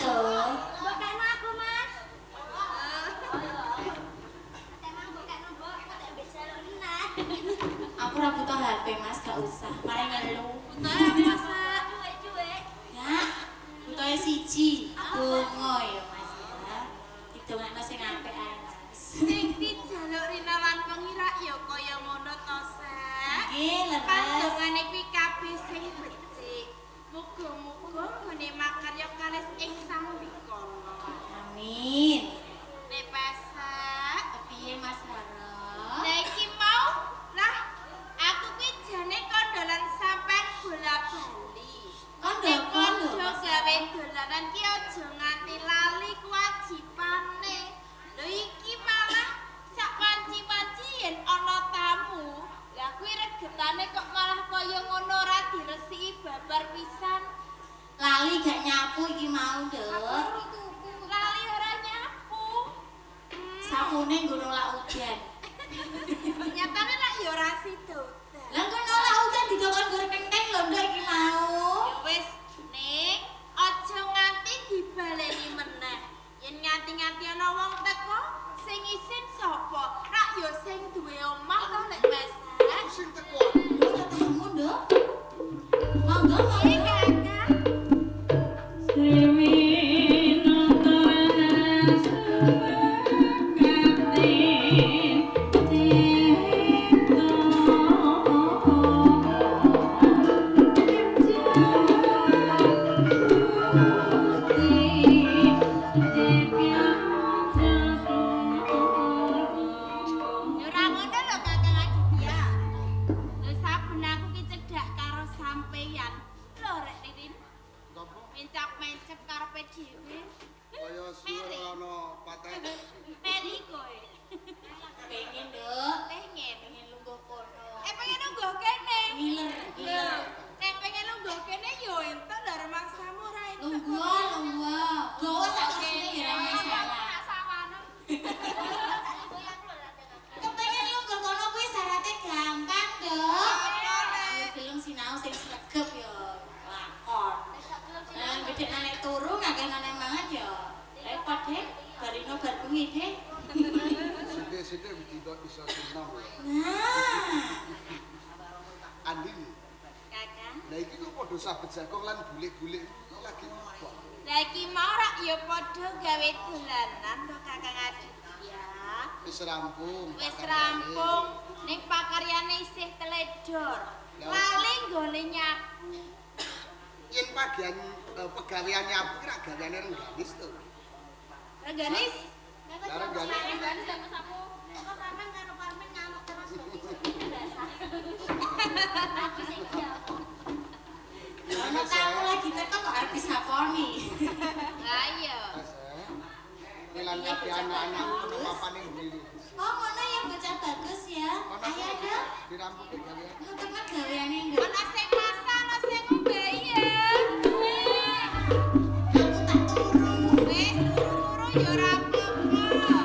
lho. Mbok kekno aku, Mas. Emang mbok kekno mbok, aku tak mbek jaluk nah. Aku ora butuh HP, Mas, gak usah. Mari ngelu. Butuh apa, Sak? Cuek-cuek. Ya, butuhe siji. Donga ya, Mas ya. Didongakno sing apik ae, Mas. Sing dijaluk rina lan wengi rak ya kaya ngono to, Sek. Nggih, leres. Pandongane kuwi kabeh sing becik. Muga-muga nggone makarya kalis ing sambikala. Amin. Nek Pesek, Kepiye Mas Roro? lah iki mau lah aku kuwi jane kondolan sampean bola-bali. Kondo Nek apa lho, kondo Mas? gawe dolanan ki aja nganti lali kewajibane. Lho iki malah sak wanci-wanci yen ana tamu, lah kuwi regetane kok malah kaya ngono ora diresiki babar pisan. Lali gak nyapu iki mau, Nduk. Lali ora nyapu. Sapune nggo nolak udan. Nyatane lak ya ora sida udan. Lah nggo nolak udan didokon nggo kenteng lho, Nduk iki mau. Ya wis, Ning, aja nganti dibaleni meneh. Yen nganti-nganti ana wong teko, sing isin sapa? Rak ya sing duwe omah to nek Mas. Sing teko. Lho, ana tamu, Nduk. Monggo, monggo. Kakak. Ya ora ngono lho Kakang Aditya. Lho saben aku ki cedhak karo sampeyan. Lho rek Ririn, Ngopo? mencap-mencep karepe dhewe. Kaya suwe ora ana paten. Meri kowe. Pengen, Nduk. Pengen. Pengen lungguh kono. Eh pengen nunggu kene. Ngiler, ngiler. Nek pengen lungguh kene yo entuk lho remangsamu ora entuk. Lungguh, lungguh. Gowo sak kursine ya ora masalah. Kepengen lungguh kono kuwi syaratnya gampang, Nduk. Angger gelem sinau sing sregep ya lakon. Nah, gede nek turu ngakeh nek mangan ya repot deh. Barino bar bengi deh. Sithik-sithik bisa bisa sinau ya. Nah, Andi. Kakang. Lah iki kok padha sabet jagong lan bulik-bulik lagi ngopo? Lah iki mau rak ya padha gawe dolanan to Kakang Aditya. Wis rampung. Wis rampung ning pakaryane isih teledor. Lali nggone nyapu. Yen pagian pegawean nyapu ki rak gaweane Rengganis to. Rengganis? Lah Rengganis Rengganis sama sapu. Kok sampean karo Parmen ngamuk terus lho. Aku sing nyapu. ono tamu lagi teko kok arep disaponi. Lah iya. Mas. Lan kabeh anak-anak ono papane ndi. Oh, ngono ya bocah bagus ya. Ayo, Nduk. Dirampuke gawean. Nutupno gaweane, Nduk. Ana sing masak, ana sing ngombe ya. Aku tak turu. Wis turu-turu ya ora apa-apa.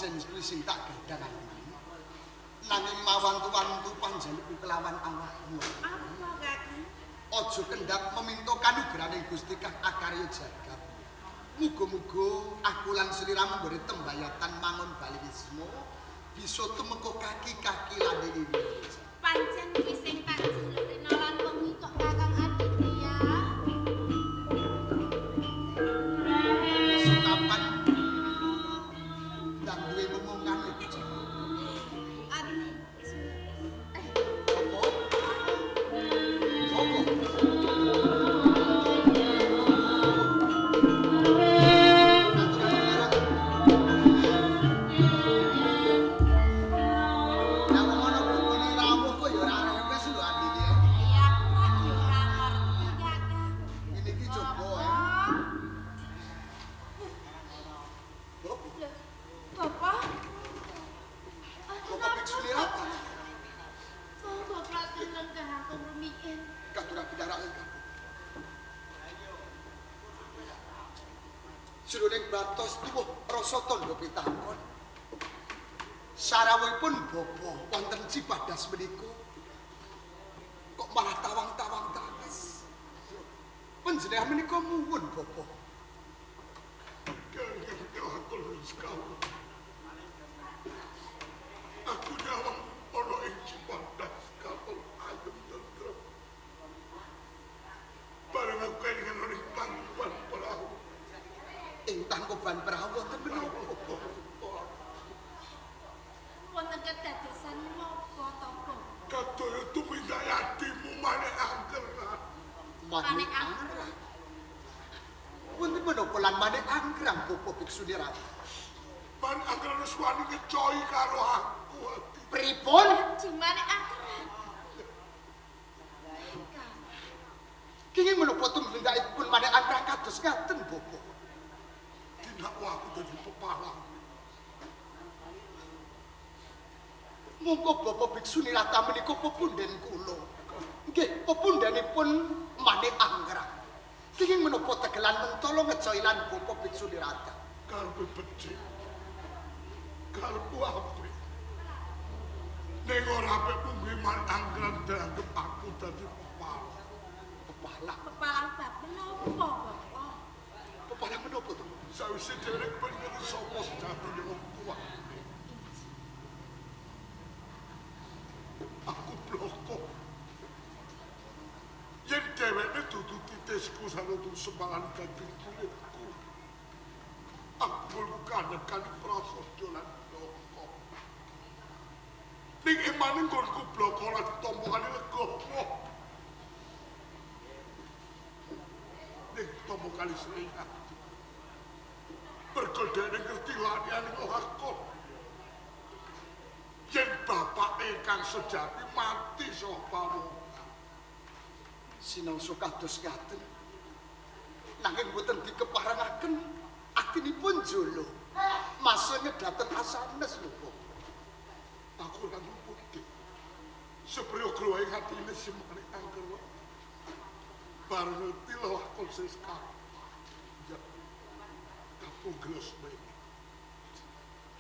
Pancen kuwi sing tak gadang. Nanging mawantu-wantu panjalukku kelawan awakmu. Apa, Kakang? Aja kendhap meminta kanugrahaning Gusti kang akarya jagat. Muga-muga aku lan sliramu nggone tembayatan mangun bali wisma bisa tumeka kaki-kaki lan wiwi. Pancen kuwi sing tak jaluk rina lan wengi kok Kakang Aditya. Kapan ndang duwe momongan iki? Adi. Apa? Apa? Lah wong ana bukune rawuh kok ya ora rewes lho Andi iki. Ya aku kok yo ora ngerti, Kakang. Ini iki coba ya. Hop, Lho, Bapak. Bapak Biksu Nirata. Kok Bapak gelem kahangkung rumiyin? Katurang pinarak ingkang. Jroning batos tuwuh rasa tandha pitakon. Sarawuhipun bapa wonten Cipadas menika kok malah tawang-tawang tangis. Panjenengan menika muwun bapa. Aku nyawang ana ing Cipadas kapal ayem tentrem. Bareng aku kelingan ana ing tangkuban perahu. Ing tangkuban perahu wonten menapa bapa? Wonten kedadosan napa to, Bapak? Kadaya tumindak atimu manik angkeran. Manik anggrang. Wonten menapa lan manik anggrang bapa Biksu Nirata? Manik angkeran wis wani ngecohi karo aku ati. Pripun? Dimane angkeran? Kenging menapa tumindakipun manik anggrang kados ngaten bapa? Dinakwa aku dadi pepalang. Monggo Bapak Biksu Nirata menika pepunden kula. Nggih, pepundhenipun manik anggrang. Kenging menapa tegelan mentala ngecohi lan Bapak Biksu Nirata? Karepe becik. Karepku apik. Ning ora apik mungguhe manik angkeran dianggep aku dadi pepalang. Pepalang, Pepalang bab menapa, Bapak? pepalang menapa to? Sawise dheweke ben ngerti sapa sejatine wong tuwa. Aku bloko. Yen dheweke dudu titisku sanutu semalan daging kulitku. Aku mulu kanekan prasaja lan bloko. Ning emane nggonku bloko ora ditampa kali legowo. Ning ditampa kali Sri Adi. Mergo dheweke ngerti liyane lakon. Yen bapake kang sejati mati saka pawongan. Sinongso kados ngaten. Nanging boten dikeparengaken atinipun jolo. Masa ngedaten asanes lho, Bapak. Aku ora putih. Sepriyo grohe atine si manik angker. Bareng ngerti lakon siska. Ya. Kapung gelos mene.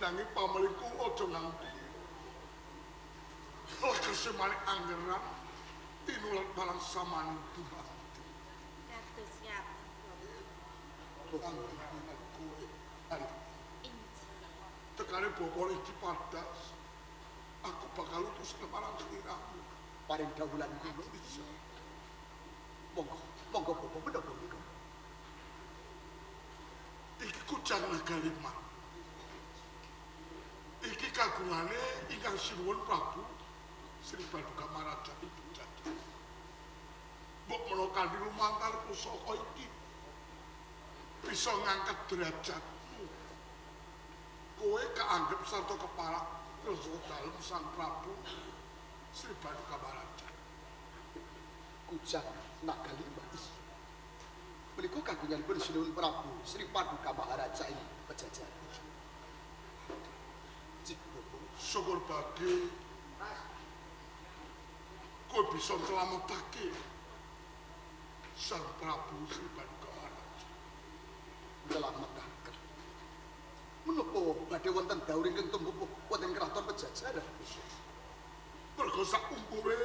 Nanging pameliku aja nganti lekese manik anggeran tinulat marang samane dumadi. Kados ngaten, Bapak. Kowe. Tekane bapa ing Cipadas. Aku bakal utus marang sliramu. Paring dawulan kula. Monggo, monggo Bapak menapa menika? Iki kujang Nagaliman. Iki kagungane ingkang sinuwun Prabu Sri Paduka Maharaja Ibu Jaja. Mbok menawa kanthi lumantar pusaka iki bisa ngangkat derajatmu. Kowe kaanggep sarta keparak rasa dalem Sang Prabu Sri Paduka Maharaja. Kujang Nagaliman. Menika kagunganipun Sinuwun Prabu Sri Paduka Maharaja ing Pejajaran. Cik Bapak, Syukur badhe kowe bisa nyelametake Sang Prabu Sri Paduka Maharaja. Nyelametaken. Menapa badhe wonten dawuh ingkang tumbuh wonten kraton Pejajaran? Mergo sak umpuwe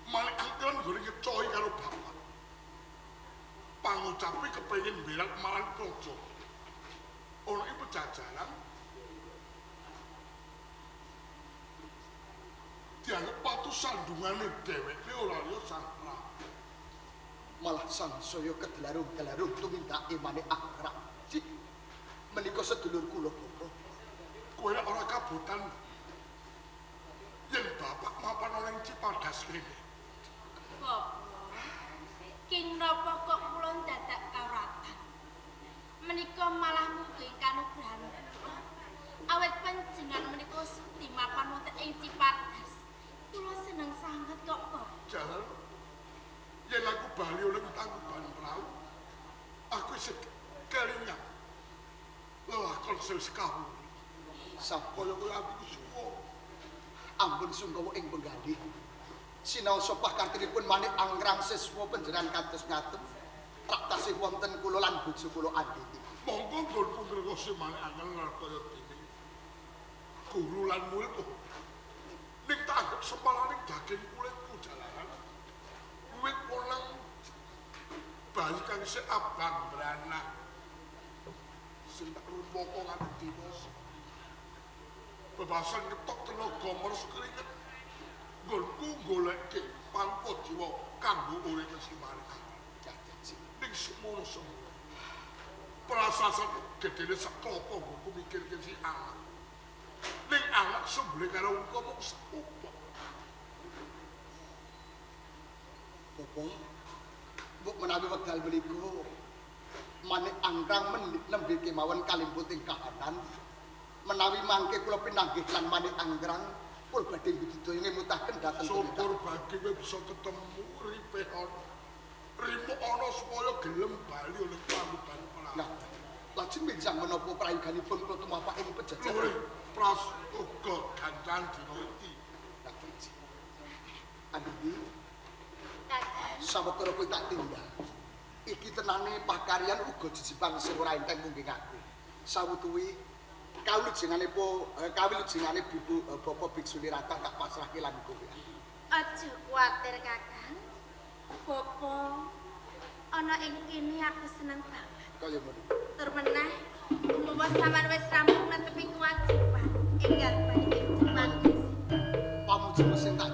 Manik Angkran nggone ngecohi karo bapak. Pangucape kepengin berak marang praja. Ana ing Pejajaran dianggep patu sandungane dheweke ora liya Sang Prabu. Malah sangsaya kedelarung-delarung tumindake Manik Angkrang. Cik, menika sedulur kula Bapak. Kowe nek ora kabotan yen bapak mapan ana ing Cipadas kene. Bapak, king napa kok kula dadak kawratan? Menika malah mugi kanugrahan kula. Awit panjenengan menika sudi mapan wonten ing Cipadas. Kula seneng sanget kok, Bapak. Jalan yen aku bali oleh tangkuban prau, aku isih kelingan lelakon sing wis kawuri. Sampun Kaya kaya atiku suwung. ampun sungkawa ing penggalih. Sinaosa pakartinipun Manik Angkrang siswa panjenengan kados ngaten. Rak tasih wonten kula lan bojo kula Anditi. Monggo nggonku ngrekosi Manik Angkrang lan kaya dene guru lan murid. Ning tak anggep sepalaning daging kulitku jalaran. Wiwit wenang bayi kang isih abang beranak. Sing tak rumangka nganti dewasa. Bebasan ngetok tenaga meres keringet. Nggonku goleke pangko jiwa kanggo urip si Manik Angkrang. Ning semono semono. Prasasan gedene sak klopo nggonku mikirke si anak. Ning anak sembelih karo ungka mung sepupu. Bapak, mbok menawi wekdal menika Manik Angkrang nembe kemawon kalimputing kahanan. Menawi mangke kula pinanggih lan Manik Angkrang, kula badhe budidaya ngemutaken dhateng Syukur bagi kowe bisa ketemu ripeh ana. Rimo ana supaya gelem bali oleh pambutan Nah, lajeng benjang menapa prayoganipun kula tumapak ing Pejajaran? Luwih prayoga gancan dina iki. Anditi, sawetara kowe tak tinggal. Iki tenane pakaryan uga jejipan sing ora enteng mungkin aku. Sawutuwi kawilujengane kawilujengane Bibu Bapak Biksu Nirata tak pasrahke lan kowe. Aja kuwatir, Kakang. Bapak ana ing kene aku seneng banget. Kaya ngono. Tur meneh umpama sampean wis rampung netepi kewajiban enggal bali ing Cipadas. Pamuji sing tak